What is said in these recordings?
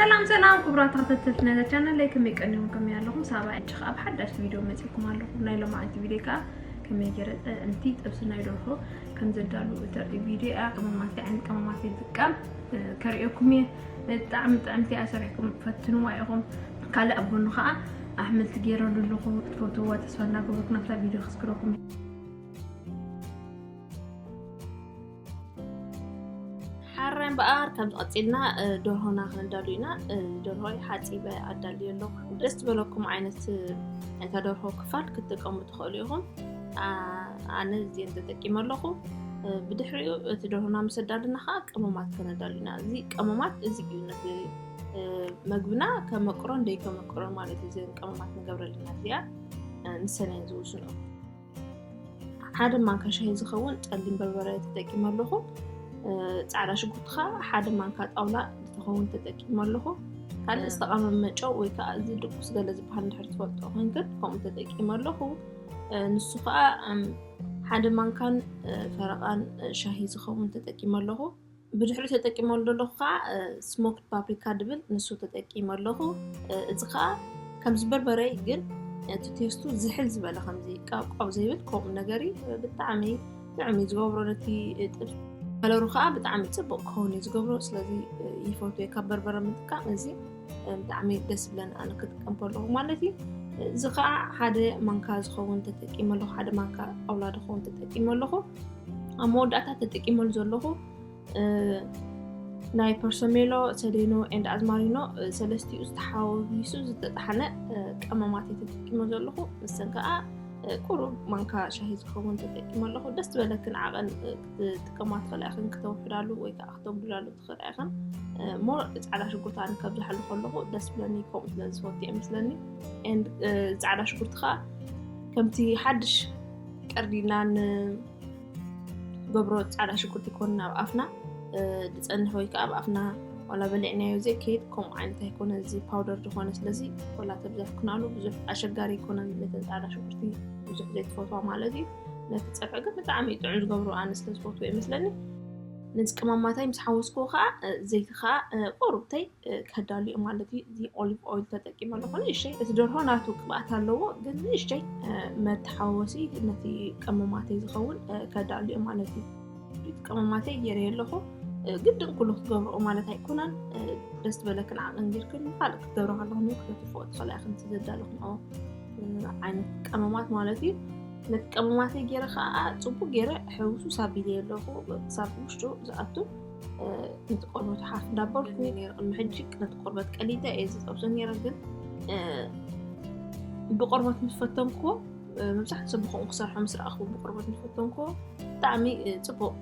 ሰላም ሰላም ክቡራት ተኸታተልቲ ናይዛ ቻናለይ፣ ከመይ ቀኒኹም? ከመይ ኣለኹም? ሳባ እጅ ኣብ ሓዳሽ ቪድዮ መፂኩም ኣለኹ። ናይ ሎማዓንቲ ቪድዮ ከዓ ከመይ ገይረ ጥዕምቲ ጥብሲ ናይ ደርሆ ከም ዘዳሉ እተርኢ ቪድዮ እያ። ቀመማት፣ እንታይ ዓይነት ቀመማት እየ ዝጥቀም ከርእየኩም እየ። ብጣዕሚ ጥዕምቲ እያ፣ ሰሪሕኩም ፈትንዋ ኢኹም። ካልእ ኣብ ጎኑ ከዓ ኣሕምልቲ ገይረሉ ኣለኹ። ትፈትውዋ ተስፋ እናገበርኩ ናብታ ቪድዮ ክስግረኩም። ሓራይ እምበኣር፣ ካብዚ ቀፂልና ደርሆና ክንዳሉ ኢና። ደርሆ ሓፂበ ኣዳልየ ኣለኹ። ደስ ዝበለኩም ዓይነት እታ ደርሆ ክፋል ክትጥቀሙ ትኽእሉ ኢኹም። ኣነ እዚን ተጠቂመ ኣለኹ። ብድሕሪኡ እቲ ደርሆና ምስ ኣዳልና ከዓ ቀመማት ከነዳሉ ኢና። እዚ ቀመማት እዚ እዩ ነቲ መግብና ከመቅሮን ደይከመቅሮን ማለት እዩ። እዘን ቀመማት ንገብረልና እዚኣ ንሰን እየን ዝውስኖ። ሓደ ማንካ ሻሂ ዝኸውን ጸሊም በርበረ ተጠቂመ ኣለኹ። ጻዕዳ ሽጉርቲ ከዓ ሓደ ማንካ ጣውላ ዝኸውን ተጠቂመ ኣለኹ። ካልእ ዝተቐመመ ጨው ወይ ከዓ እዚ ድቁስ ገለ ዝበሃል እንድሕር ትፈልጦ ኮይንክን ከምኡ ተጠቂመ ኣለኹ። ንሱ ከዓ ሓደ ማንካን ፈረቓን ሻሂ ዝኸውን ተጠቂመ ኣለኹ። ብድሕሪ ተጠቂመሉ ዘለኹ ከዓ ስሞክድ ፓፕሪካ ድብል ንሱ ተጠቂመ ኣለኹ። እዚ ከዓ ከምዚ በርበረ ግን እቲ ቴስቱ ዝሕል ዝበለ ከምዚ ቀብቀብ ዘይብል ከምኡ ነገር እዩ። ብጣዕሚ ጥዑም እዩ ዝገብሮ ነቲ ጥብሲ። ከለሩ ከዓ ብጣዕሚ ፅቡቅ ክኸውን እዩ ዝገብሮ። ስለዚ ይፈትዎ ካብ በርበረ ምጥቃም እዚ ብጣዕሚ ደስ ብለን ኣነ ክጥቀም ከለኹ ማለት እዩ። እዚ ከዓ ሓደ ማንካ ዝኸውን ተጠቂመ ኣለኹ። ሓደ ማንካ ኣውላ ዝኸውን ተጠቂመ ኣለኹ። ኣብ መወዳእታ ተጠቂመሉ ዘለኹ ናይ ፐርሶሜሎ፣ ሰዴኖ ኤንድ ኣዝማሪኖ ሰለስቲኡ ዝተሓዋዊሱ ዝተጣሕነ ቀመማት ተጠቂመ ዘለኹ። ንሰን ከዓ ቁሩብ ማንካ ሻሂ ዝኸውን ተጠቂመ ኣለኹ። ደስ ዝበለክን ዓቐን ክትጥቀማ ትኽእላ ኢኽን፣ ክተውሕዳሉ ወይ ከዓ ክተጉድላሉ ትኽእላ ኢኽን። ሞር ፃዕዳ ሽጉርቲ ኣነ ከብዝሓሉ ከለኹ ደስ ብለኒ፣ ከምኡ ስለ ዝፈቱ እየ መስለኒ። ፃዕዳ ሽጉርቲ ከዓ ከምቲ ሓድሽ ቀርዲና ንገብሮ ፃዕዳ ሽጉርቲ ይኮን ኣብ ኣፍና ዝፀንሕ ወይ ከዓ ኣብ ኣፍና ዋላ በሊዕናዮ ዘይከይድ ከምኡ ዓይነት ኣይኮነ። እዚ ፓውደር ዝኾነ ስለዚ ዋላ ተብዛሕኩናሉ ብዙሕ ኣሸጋሪ ኣይኮነን። ነተን ፃዕዳ ሽጉርቲ ብዙሕ ዘይትፈትዋ ማለት እዩ። ነቲ ፀብሒ ግን ብጣዕሚ ጥዑም ዝገብሮ ኣነ ስለ ዝፈትዎ ይመስለኒ። ነዚ ቅመማታይ ምስ ሓወስክዎ ከዓ ዘይቲ ከዓ ቁሩብተይ ከዳልዮ ማለት እዩ። እዚ ኦሊቭ ኦይል ተጠቂመ ኣለኹ። ንእሽተይ እቲ ደርሆ ናቱ ቅብኣት ኣለዎ፣ ግን ንእሽተይ መተሓወሲ ነቲ ቀመማተይ ዝኸውን ከዳልዮ ማለት እዩ። ቀመማተይ ገይረ ኣለኹ። ግድን ኩሉ ክትገብርኦ ማለት ኣይኮነን። ደስ ዝበለክን ዓቕን ጌርክን ካልእ ክትገብረ ከለኹም ክትፈትዎ ትኽእላ ኢኽን። እቲ ዘዳለኹምኦ ዓይነት ቀመማት ማለት እዩ። ነቲ ቀመማተይ ገይረ ከዓ ፅቡቅ ገይረ ሕውሱ ሳቢለ ኣለኹ። ሳብ ውሽጡ ዝኣቱ ነቲ ቆርበቱ ሓፍ እንዳበልኩ ነይረ ቅድሚ ሕጂ ነቲ ቆርበት ቀሊጠ እየ ዝጠብሶ ነይረ። ግን ብቆርበት ምስ ፈተንክዎ፣ መብዛሕትኡ ሰብ ብኸምኡ ክሰርሖ ምስ ረኣኽዎ ብቆርበት ምስ ፈተንክዎ ብጣዕሚ ፅቡቅ፣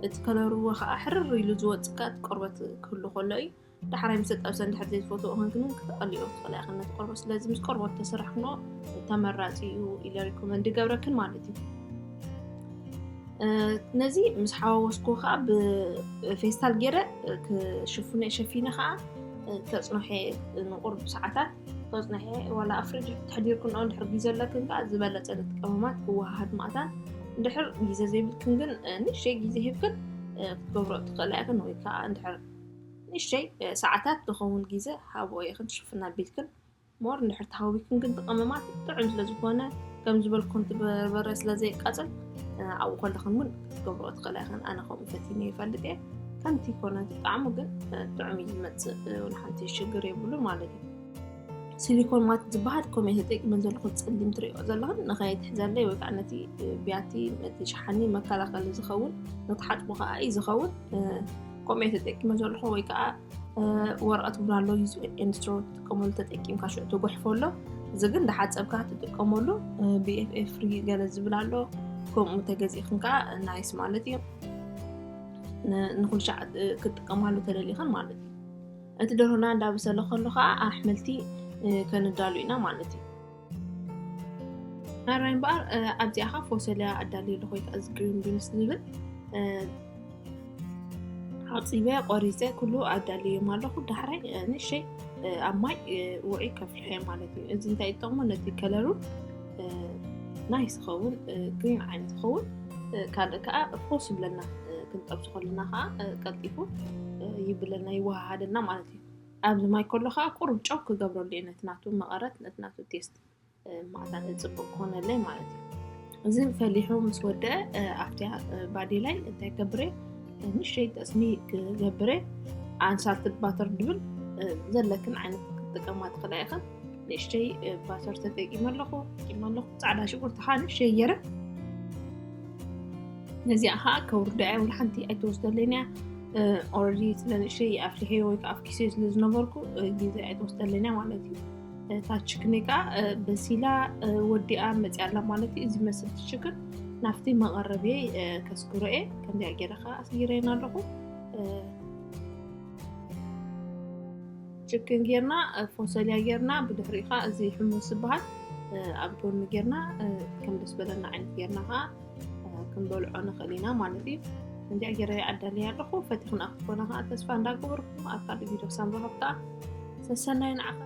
እቲ ከለርዎ ከዓ ሕርር ኢሉ ዝወፅካ እቲ ቆርበት ክህሉ ከሎ እዩ። ዳሕራይ ምስ ተጠብሰ እንድሕር ዘይትፈትዎ ኮንክን ክትቐልዮ ትኽእላ ኢኽን ነቲ ቆርበት። ስለዚ ምስ ቆርበት ተሰራሕክኖ ተመራፂ እዩ ኢለ ሪኮመንድ ይገብረክን ማለት እዩ። ነዚ ምስ ሓዋወስኩ ከዓ ብፌስታል ገይረ ክሽፍኖ ሸፊነ ከዓ ከፅንሖ ንቁርብ ሰዓታት ከፅንሖ። ዋላ ኣብ ፍሪጅ ተሕዲርክንኦ እንድሕር ግዜ ኣለክን ከዓ ዝበለፀ ነቲ ቀመማት ክወሃሃድ ማእታን። እንድሕር ግዜ ዘይብልክን ግን ንእሽተይ ግዜ ሂብክን ክትገብሮ ትኽእላ ኢኽን። ወይ ከዓ እንድሕር ንእሽተይ ሰዓታት ዝኸውን ግዜ ሃብኦ ኢኽን ሽፍን ኣቢልክን። ሞር እንድሕር ተሃዊክን ግን እቲ ቀመማት ጥዑም ስለ ዝኾነ ከም ዝበልኩን እቲ በርበረ ስለ ዘየቃፅል ኣብኡ ከለኽን እውን ክትገብርኦ ትኽእላ ኢኽን። ኣነ ከምኡ ፈቲነ ይፈልጥ እየ። ከምቲ ኮነ እቲ ጣዕሙ ግን ጥዑም እዩ ዝመፅእ፣ ወላ ሓንቲ ሽግር የብሉን ማለት እዩ። ሲሊኮን ማት ዝበሃል ከምኡ ተጠቂመ ዘለኹ ፀሊም ትሪኦ ዘለኽን ንኸይትሕዘለይ ወይ ከዓ ነቲ ቢያቲ ነቲ ሸሓኒ መከላኸሊ ዝኸውን ንክሓፅቦ ከዓ እዩ ዝኸውን። ከምኡ ተጠቂመ ዘለኹ ወይ ከዓ ወረቐት ብራሎ ዩዝ ኤንድ ስትሮ ትጥቀመሉ ተጠቂምካ ሽዑ ትጉሕፎ ኣሎ። እዚ ግን እንዳሓፀብካ ትጥቀመሉ ቢኤፍኤፍ ፍሪ ገለ ዝብል ኣሎ። ከምኡ ተገዚእኽን ከዓ ናይስ ማለት እዩ። ንኩልሻዕ ክትጥቀማሉ ተደሊኽን ማለት እዩ። እቲ ደርሆና እንዳበሰለ ከሎ ከዓ ኣሕምልቲ ከንዳሉ ኢና ማለት እዩ። ናራይ እምበኣር ኣብዚኣ ከዓ ፎሰልያ ኣዳልየ ኣለኹ ወይ ከዓ እዚ ግሪን ቢንስ ዝብል ሓፂበ ቆሪፀ ኩሉ ኣዳልዮም ኣለኹ። ዳሕራይ ንእሽተይ ኣብ ማይ ውዑይ ከፍልሐ ማለት እዩ። እዚ እንታይ ይጠቕሞ? ነቲ ከለሩ ናይስ ይኸውን፣ ግሪን ዓይነት ይኸውን። ካልእ ከዓ ፎስ ይብለና፣ ክንጠብሱ ከለና ከዓ ቀልጢፉ ይብለና፣ ይወሃሃደና ማለት እዩ። ኣብዚ ማይ ከሎ ከዓ ቁሩብ ጨው ክገብረሉ እየ፣ ነቲ ናቱ መቐረት፣ ነቲ ናቱ ቴስት መዓዛ ፅቡቅ ክኾነለይ ማለት እዩ። እዚ ፈሊሑ ምስ ወደአ ኣብቲ ባዴላይ እንታይ ገብረ፣ ንእሽተይ ጠስሚ ክገብረ፣ ኣንሳልትድ ባተር ድብል ዘለክን ዓይነት ክትጥቀማ ትኽእላ ኢኽን። ንእሽተይ ባተር ተጠቂመ ኣለኹ፣ ተጠቂመ ኣለኹ። ፃዕዳ ሽጉርቲ ከዓ ንእሽተይ ገይረ ነዚኣ ከዓ ከውርዳ እያ፣ ወላ ሓንቲ ኣይትወስደለይን እያ። ኦረዲ ስለ ንእሽተይ ኣፍሊሐዮ ወይ ከዓ ኣብ ኪሰይ ስለ ዝነበርኩ ግዜ ኣይትወስደለይን እያ ማለት እዩ። እታ ችክነይ ከዓ በሲላ ወዲኣ መፅያ ኣላ ማለት እዩ። እዚ መስል ችክን ናብቲ መቐረብየይ ከስግሮ እየ። ከምዚኣ ገይረ ከዓ ኣስጊረየን ኣለኹ። ችክን ጌርና፣ ፎሰልያ ጌርና፣ ብድሕሪኡ ከዓ እዚ ሕሙስ ዝበሃል ኣብ ጎኒ ጌርና፣ ከም ደስ በለና ዓይነት ጌርና ከዓ ክንበልዖ ንኽእል ኢና ማለት እዩ። እንዲያ ገይረ ኣዳልየ ኣለኹ። ፈቲኽና ክትኮና ከዓ ተስፋ እንዳገበርኩ ኣብ ካልእ ቪድዮ ክሳብ ንራኸብ ከዓ ሰሰናዩ ንዓኻ።